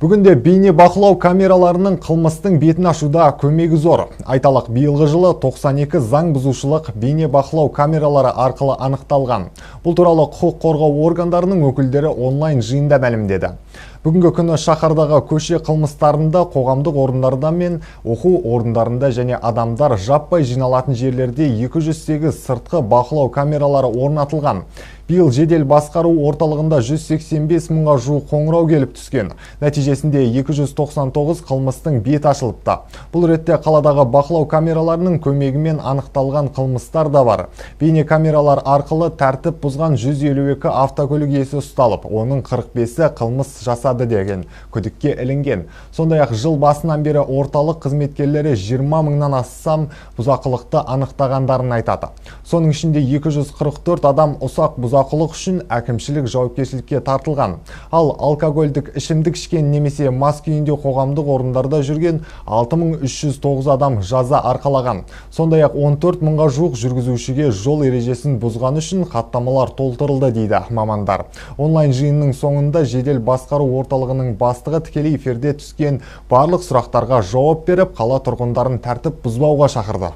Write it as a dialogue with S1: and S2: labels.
S1: Бүгінде бейне бақылау камераларының қылмыстың бетін ашуда көмегі зор. Айталық, биылғы жылы 92 заң бұзушылық бейне бақылау камералары арқылы анықталған. Бұл туралы құқық қорғау органдарының өкілдері онлайн жиында мәлімдеді. Бүгінгі күні шаһардағы көше қылмыстарында, қоғамдық орындарда мен оқу орындарында және адамдар жаппай жиналатын жерлерде 208 сыртқы бақылау камералары орнатылған. Биыл жедел басқару орталығында 185 мыңға жуық қоңырау келіп түскен. Нәтижесінде 299 қылмыстың беті ашылыпты. Бұл ретте қаладағы бақылау камераларының көмегімен анықталған қылмыстар да бар. Бейне камералар арқылы тәртіп бұзған 152 автокөлік иесі ұсталып, оның 45-і қылмыс жасады деген күдікке ілінген. Сондай-ақ жыл басынан бері орталық қызметкерлері 20 мыңнан астам бұзақылықты анықтағандарын айтады. Соның ішінде 244 адам ұсақ бұзақылық үшін әкімшілік жауапкершілікке тартылған. Ал алкогольдік ішімдік ішкен немесе мас күйінде қоғамдық орындарда жүрген 6309 адам жаза арқалаған. Сондай-ақ 14 мыңға жуық жүргізушіге жол ережесін бұзғаны үшін хаттамалар толтырылды, дейді мамандар. Онлайн жиынның соңында жедел басқару орталығының бастығы тікелей эфирде түскен барлық сұрақтарға жауап беріп, қала тұрғындарын тәртіп бұзбауға шақырды.